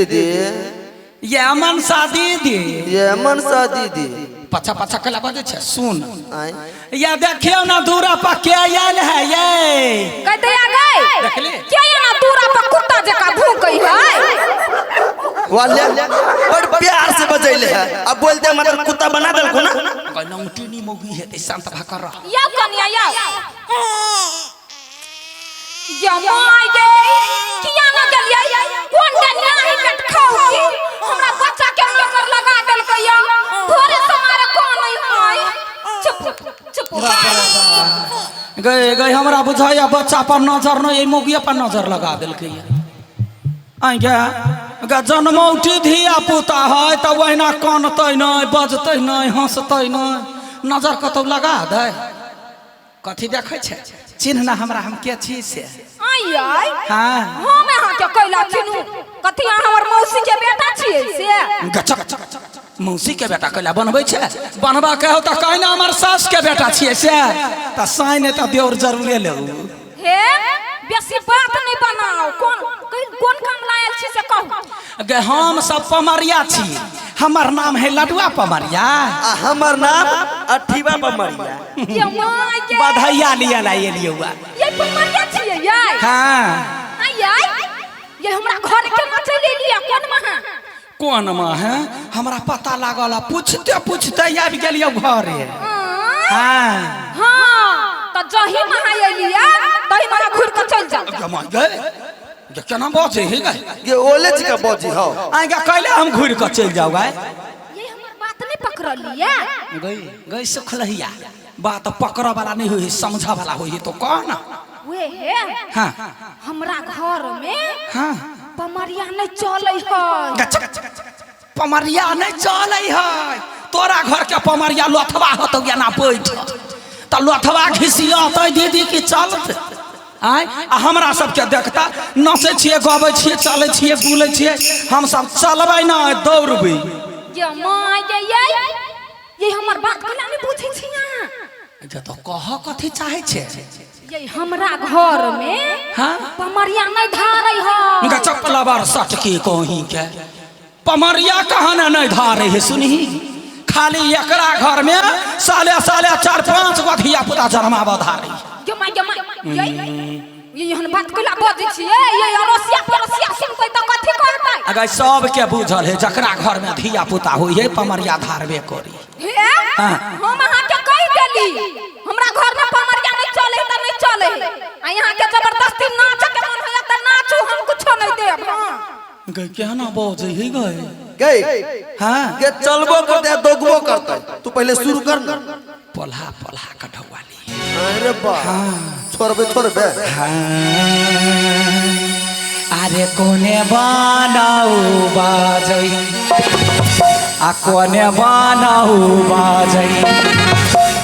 दीदी। ये मनसा दीदी। ये मनसा दीदी। पछा पछा कला बजै छै सुन। आय। ये देखियौ ना दूरा पर के आयल है ये। कहते आ गए। देखली? के एना दूरा पर कुत्ता जकाँ भूकै है? वाले बड़ प्यार से बजैले है, अब बोलते मतलब कुत्ता बना देलको ना। नौटी नी मौगी हेतै, शांत भऽ कऽ रह। यौ कनिया यौ। या my गे, किया न गेलियै? कोन डनिया ही पेट खाउ की हमरा बच्चा के नजर लगा देलकै या भोरे से मारे कोन नहीं होय। चुप चुप। गए गए, हमरा बुझाइया बच्चा पर नजर नहीं, एहि मौगिया पर नजर लगा देलकै। आइ गे गे, जनमौटी धिया पुता है तऽ ओहिना कानतै नहि, बजतै नहि, हँसतै नहि, नजर कतौ लगा दै। कथी देखै छै? चिन्ह ना हमरा, हम के छी से। आइ आइ। हाँ। हम अहाँ के कैला चिन्हू? कथी अहाँ हमर मौसी के बेटा छियै से? गचक मौसी के बेटा कैला बनबै छै? बनबा के हो तऽ कहै ना हमर सास के बेटा छियै से, तऽ साँय नहि तऽ देवर जरूरे लेबू। हे, बेसी बात नहीं बनाओ। कोन कोन काम लायल छी से कहू। गे, हम सब पमरिया छी, हमर नाम है लडुआ पमरिया। आ हमर नाम अठीबा पमरिया। ये माय गे। बधैया लिया ला एलियौ। ये पमरिया छियै ये? हाँ। आय आय, ये हमरा घर के ना चलि एलियै कोन महा? कोन माँ है हमरा पता लागल, पूछते पूछते आबि गेलियौ घरे। हाँ। हाँ, तऽ जही महा एलियै तही महा घुरि कऽ चलि जाउ। गे माय गे, गे केना बजै हे गे? गे ओले छी का बजी हो। आइ गे, कैले हम घुरि कऽ चलि जाउ गाय? ये हमर बात नहीं पकड़लियै? गई गई सुखलहिया, बात पकड़ऽ वाला नहीं होई, समझऽ वाला होई, तो कह ना। वे हे। हाँ। हमरा घर में हाँ पमरिया नहीं चलै है। गचक पमरिया नहीं चलै है? तोरा घर के पमरिया लोथवा होतौ या ना बैठ तऽ लोथवा घिसियतै दीदी की चलत आय? आ हमरा सबके देखता नचै छियै, गबै छियै, चलै छियै, बुलै छियै। हम सब चलबै ना, दौड़बै। ये माय गे, ये हमर बात केना नहीं बुझै छी अहाँ? जे तऽ कह, कथी चाहै छै? ये हमरा घर में हाँ पमरिया नहीं धारै है। हुनका चप्पल बार सटकी कहीं के पमरिया कहाँ ने नहीं धारे है। सुनही, खाली एकरा घर में साले साले चार पांच गो धिया पुता जन्माबऽ धारे। ये my गे my, ये एहन बात कैला बजै छियै? ये अड़ोसिया पड़ोसिया सुनतै तऽ कथी कहतै? अगर सबके बुझल है, जकरा घर में धिया पुता होइ है पमरिया धारबे करी। हे। हाँ। हम अहाँके कहि देली, हमरा घर में पमरिया नहीं चले तऽ नहीं चले। आ यहाँ के जबरदस्ती नाच के मन होया तऽ नाचू, हम कुछो नहीं देब। हाँ। गई केना बजै है गई? गई। हाँ। गे चलबो करते दोगबो करते, तू पहले शुरू कर ना। पोल्हा पोल्हा के ढौआली। अरे बा, छोड़बे छोड़बे। हाँ। अरे कोने बनाऊ बाजै, आ कोने बनाऊ बाजै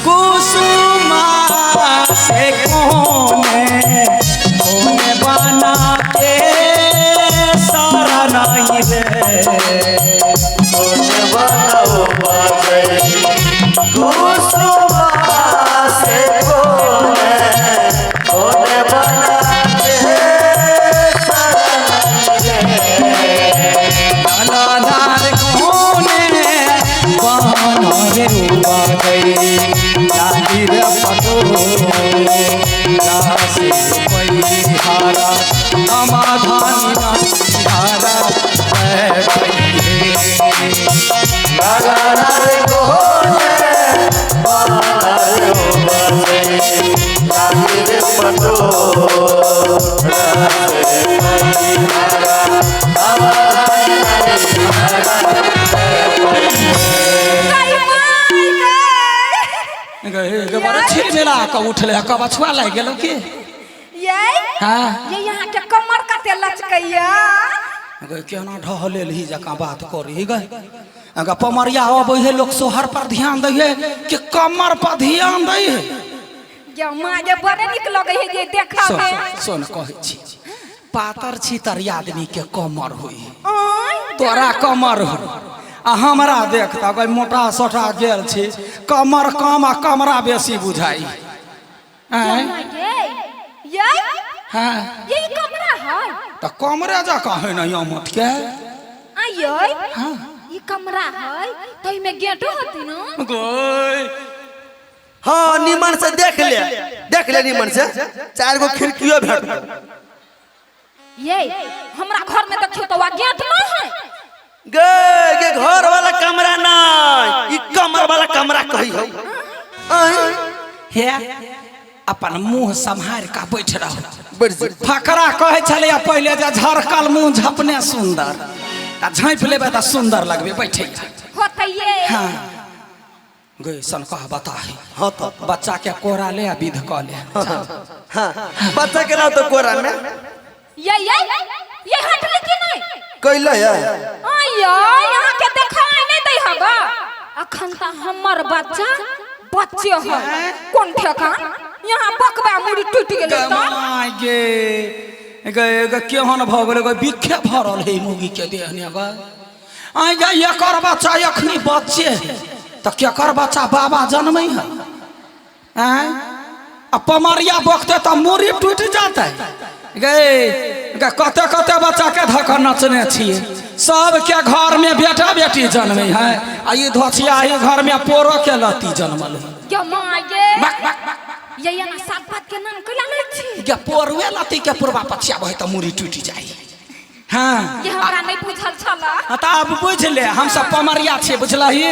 कुसुमा से, कोने कोने बना के सारा नहीं रे। कोने बनाओ बाजै कुसुमा से, कोने कोने बना के लालार कोने बना रे बाजै लाली रे पटो रासे पैहारा समाधान हारा लाला कोने बनाओ बाजै लाली रे पटो रासे पैहारा गई my गे। गे गे, बड़े छिल मिला कऽ उठले, कबछुआ लागि गेलौ की? ये हाँ। ये यहाँ के कमर कते लचकैया। गे, केना ढहलेल ही जकाँ बात करी गए? अगर पमरिया अबै है, लोग सोहर पर ध्यान दै है कि कमर पर ध्यान दै है? ये माँ ये, बड़े निक लगे है ये देखा सुन में। सुन, कहै छी, पातर छितर आदमी के कमर होई। आय। तोरा कमर हो आ हमरा देखता गई मोटा सोटा गेल छी, कमर कम आ कमरा बेसी बुझाई। आँय? ये माँ ये ये हाँ। ये कमरा है? तऽ कमरे जकाँ है ने अमत के। आइयै ई कमरा है तो इमे गेटो होती न। गोय हाँ निमन से देख ले, देख ले निमन से, चार गो खिड़कियों भेट। ये हमरा घर में देखियो तो गेट न है। गे गे घर वाला कमरा नहीं, ई कमर वाला कमरा कही हो। हे अपन मुंह सम्हार का बैठ रहो। बैठ जा। फकरा कहै छलै पहिले जे झरकल मुंह झपने सुंदर, आ झाँपि लेबै तऽ सुंदर लगबे। बैठे होतै ये। हाँ गई सन कह बता है। हाँ तो बच्चा के कोरा ले आ विध कऽ ले। हाँ बच्चा के नाम तो कोरा में ये ये ये हटली कि नहीं कैले है। आइयो यहाँ के देखाई नहीं दै हबा। अखन त हमर बच्चा बच्चे है कोन ठेकान यहाँ बकबा मुड़ी टूट गेलै त my गे गे गे केहन भऽ गेलै गे, बिखे भरल है मुगी के देह ने गे। आइ गे एकर बच्चा एखनी बच्चे है तऽ केकर बच्चा बाबा जनमै है। आँय आ पमरिया बकते तऽ मुड़ी टूटि जातै। गे गे कते कते बच्चा के धऽ कऽ नचने छियै, सबके घर में बेटा बेटी जनमै है आ ई धोछिया ही घर में पोरो के लत्ती जनमल है। गे my गे बक बक बक ये यहाँ सात पात के नाम कैला नहीं छी। गे पोरुए लत्ती के पुरबा पछिया बहे तऽ मुड़ी टूटि जाइ। हाँ ये हमरा नहीं बुझल छला। हाँ तऽ आब बुझि ले, हम सब पमरिया छियै बुझलही।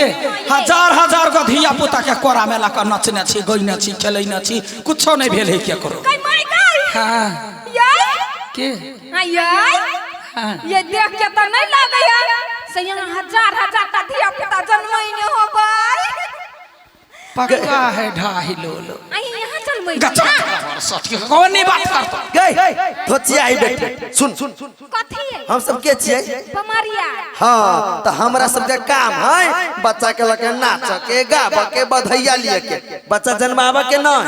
हजार हजार गो धिया पुता के कोरा में लऽ कऽ नचने छी, गयने छी, खेलैने छी, कुछो नहीं भेल है केकरो। कै my गे हाँ ये के आइयै हाँ ये देख के त नहीं लागै है से यहाँ हजार हजार टा धिया पुता जनमै ने होबै। पक्का है ढाई लो लो आई यहाँ जनमै गचक सच के कौन नहीं बात करता। गई धोचिया ही बेटी सुन सुन कथी है हम सब के छियै। बमारिया। हाँ तो हमरा सबके काम है बच्चा के लके नाच के गाब के बधैया लिए के, बच्चा जन्मावे के नहीं।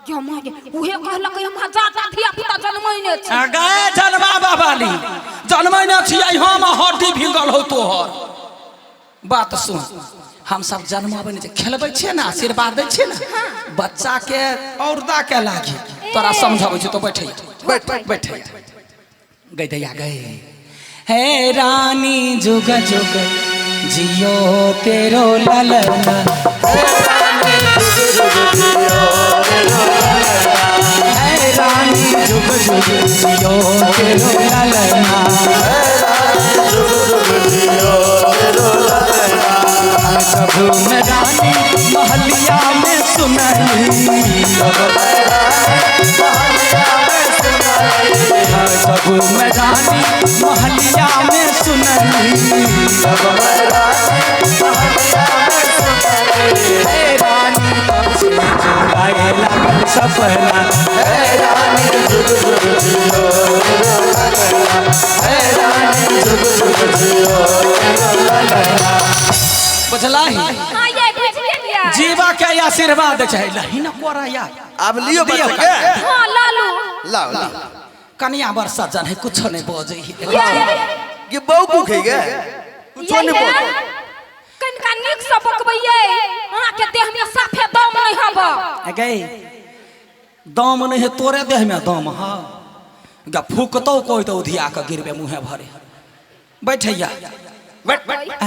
गे my गे उहे कहलक हम हजार टा धिया पुता जनमै ने छी। गे जनमाबा वाली जनमै ने छियै हम, हड्डी भिंगल हो तोहर। बात सुन, हम सब जन्माबै नहि खेलबै छियै ने, आशीर्वाद दै छियै ने बच्चा के औरदा के लागी। तोरा समझाबै छियै तो बैठे बैठ बैठे गई दैया गई। हे रानी जुग जुग जियो तेरो ललना, हे रानी जुग जुग जियो तेरो ललना, सब में रानी महलिया में सुनली, सब में रानी महलिया में सुनली, हे रानी तब से जुड़ाए लागल सपना, हे रानी जुग जुग जियो तेरो ललना, हे रानी जुग जुग जियो तेरो ललना। बुझलही? हां ये बुझ गेलियै। जीवा के आशीर्वाद चाही लही न कोरा यार। अब लियो बच्चा के। हां लालू लाओ लाओ। कनिया बड़ सज्जन है, कुछो नहीं बजै है। ये बहु भूख है गे, कुछो नहीं बोल। कनिका नीक से बकबैयै, अहाँ के देह में साफे दम नहीं हब। गई दम नहीं है तोरे देह में दम। हाँ गा फूकतौ कोई तो उधिया के गिरबे मुँहे भरे। बैठैया बैठ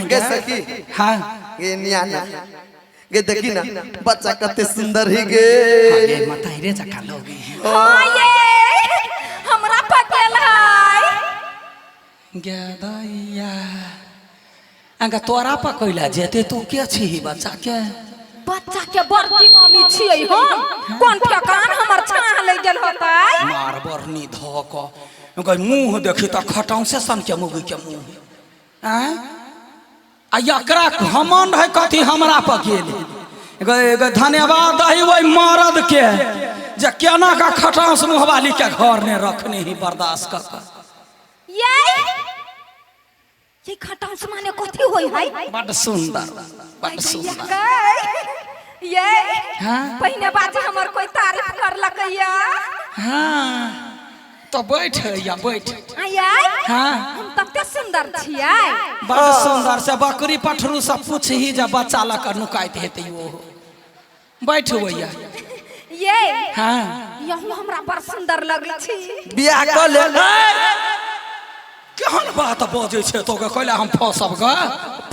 गे सखी। हाँ गे नियाना गे देखी ना बच्चा कते सुंदर ही गे। हाँ गे मताई रे जका लोगी। हाँ ये हमरा पकेल है गे दैया अंगा तोरा पकैला जेते तू के छी बच्चा के? बच्चा के बड़की मम्मी छियै हम, कोन ठेकान हमर छाह लग गेल होतै। मार बरनी धऽ कऽ गई मुँह देखी तऽ खटौसे सन के मुगी के मुँह। आँय आ एकरा घमंड है कथी हमरा पर गेल। गए गए धन्यवाद दही ओहि मरद के जे केना का खटौस मुँहवाली के घर ने रखने ही बर्दाश्त कर कऽ। ये खटांस माने कथी होय है? बड सुंदर, बड सुंदर। ये हाँ? पहिने बाजी हमर कोई तारीफ करलक या? हाँ तो बैठ या बैठ। आय हाँ हम तते सुंदर छियै। बड सुंदर से बकरी पठरू सब पूछही जे बच्चा लऽ कऽ नुकाइत हेतै ओहो। बैठ भैया। ये हाँ यहू हमरा बड़ सुंदर लगै छी। बियाह कऽ ले। केहन बात बजै छै तोके कैला हम फंसब ग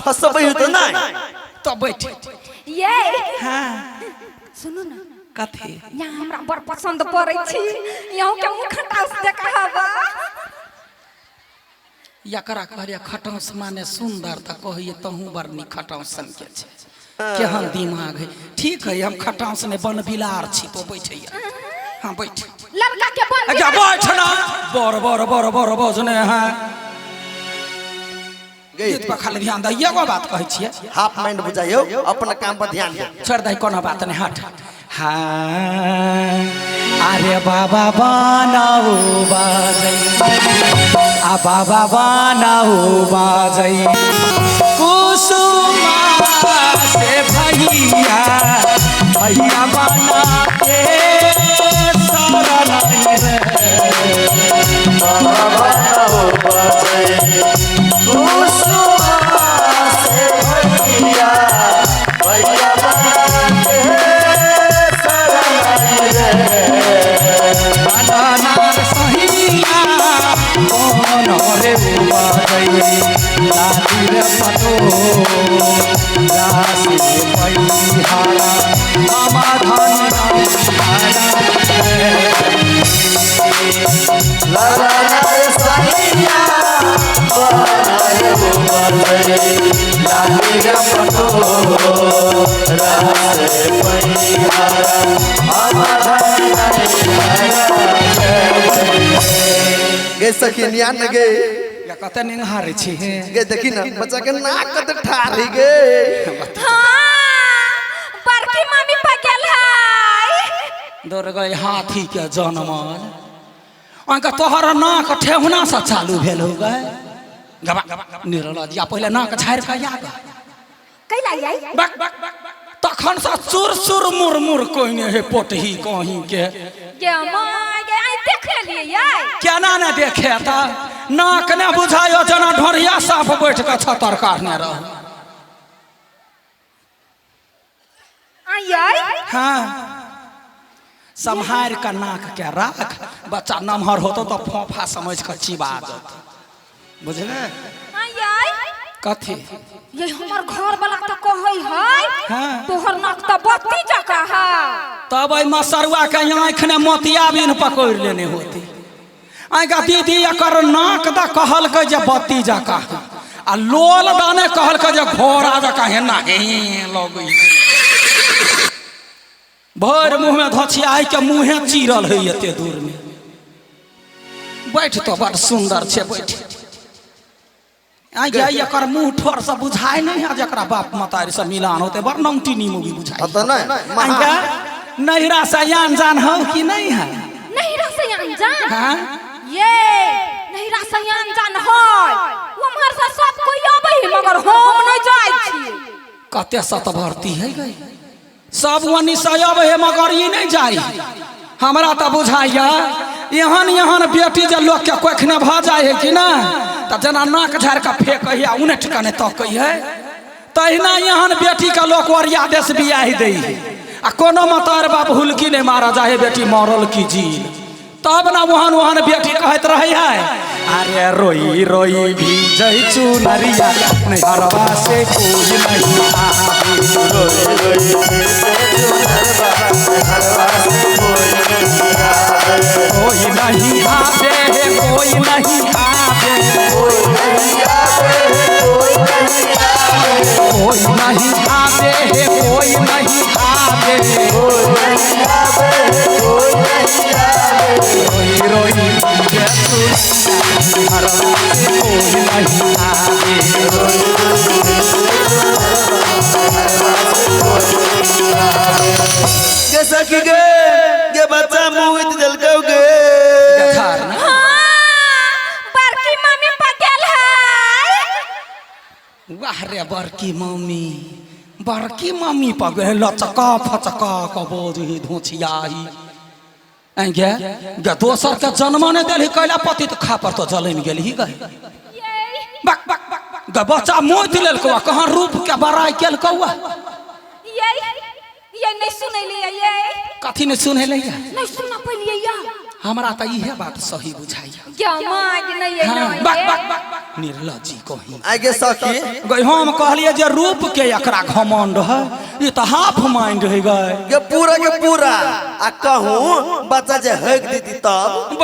फंसबै तऽ नहि तऽ बैठ ये हाँ सुनू ना कथी यहाँ हमरा बड़ पसंद पड़ै छी यहाँ के मुँह खटास देखाबा एकरा कहलियै खटौस माने सुन्दर तऽ कहैए तहूँ बड़ नीक खटौस सनके छै केहन दिमाग है ठीक है हम खटौस नहि बनबिलार छी तो बैठैया हाँ बैठ लड़का के बन अच्छा बैठ ना बड़ बड़ बड़ बड़ बजने है गई गीत पर खाली ध्यान दै एगो बात कहै छियै हाफ माइंड बुझाइयो अपना काम पर ध्यान दे छोड़ दै कोनो बात नहीं हट हाँ अरे बाबा बनाऊ बाजै आ बाबा बनाऊ बाजै कुसुमा से भैया भैया बना के शरण रे बनानार सहिया कोन रे बाजै लाली रे पतो रासी पैहारा मामा धन गे सखी नियान न गे या कते निंगहारे छी हे गे देखी ना बच्चा के नाक कते ठारी गे हाँ बड़की मामी पगल है दौड़ गई हाथी के जनमल अहाँके तोहर नाक ठेहुना से चालू भेल हो गए गबा निरलज या पहिले नाक झाड़ि कऽ या गा कैला आई बक तखन से चुर चुर मुर मुर कोइने हे पोटही कहीं के गे माँ गे आई देख लेलिए यार केना ने देखे तऽ नाक ने बुझायो जेना ढोरिया साफ बैठ कऽ छतर काटने रह आई आई हाँ सम्हारि कऽ नाक के राख बच्चा नमहर होतो तऽ फोफा समझ कऽ चिबा जत बुझले आई आई कथी ये हमर घर वाला तो कहै है हाँ। तोहर नाक तो बत्ती जका है तब एहि मसरुआ के आँखि ने मोतियाबिन पकड़ि लेने होती आँखि दीदी एकर नाक दऽ कहलकै जे बत्ती जकाँ आ लोल दाने कहलकै जे घोड़ा जकाँ हेना हे लगै भरि मुँहमे धोछियाइ के मुँहे चीरल है एते दूरमे बैठ तो बड़ सुन्दर छै बैठ आइ एकर मुँह ठोर से बुझाय नहीं है जकरा बाप मतारी से मिलान होते बड़ नौटी नीमोगी बुझाय अब तो नहीं आइ नैहरा से आन जान हो कि नहीं है नैहरा से अनजान हाँ? ये नैहरा से अनजान है उम्हर से सब कोई आबै है मगर हम नहीं जाइ छी कते सतभरती है गई सब वनी से अबै है मगर ई नहीं जाइ हमरा तऽ बुझाइया एहन एहन बेटी जे लोकके कोखने भऽ जाइ है कि ना तऽ जेना नाक झाड़ि कऽ फेकै है आ उनटि कऽ नहि तकै है तहिना एहन बेटीके लोक ओरिया देश बियाहि दै है आ कोनो मतार बाप हुलकी नहि मारऽ जाहे बेटी मरल की जील तब ना ओहन ओहन बेटी कहैत रहै है अरे रोई रोई भीजै चुनरिया नैहरवा से कोई नहीं आवे कोई नहीं आवे है कोई नहीं आवे कोई नहीं आवे है कोई नहीं आवे रोई रोई भीजै चुनरिया नैहरवा से कोई नहीं आवे गे सखी गे गे बच्चा मुँह देलकौ गे झाड़ ना हाँ बड़की मामी पगल है वाह रे बड़की मम्मी बड़की मम्मी पगे लचका फचका क बोझी धोछियाही गे गे दोसर के जन्म नहि देलही कैला पति तऽ खा पर तो जलमि गेलही गए बक बक बक गे बच्चा मोति लेलकौ आ कहाँ रूप के बड़ाई केलकौ आ ये ये नहीं सुनैलियै ये कथी नहि सुनेलै नहीं सुना पैलियै या हमरा तऽ इहे बात सही बुझाइया क्या माय नहीं हाँ, अइलो बक बक बक निर्लज्जी कहीं। आगे सखी। गई हम कहलिए जे रूप के एकरा घमंड है, ई तऽ हाफ माइंड है गए। के पूरा के पूरा आ कहूँ बच्चा जे हक दीदी तब।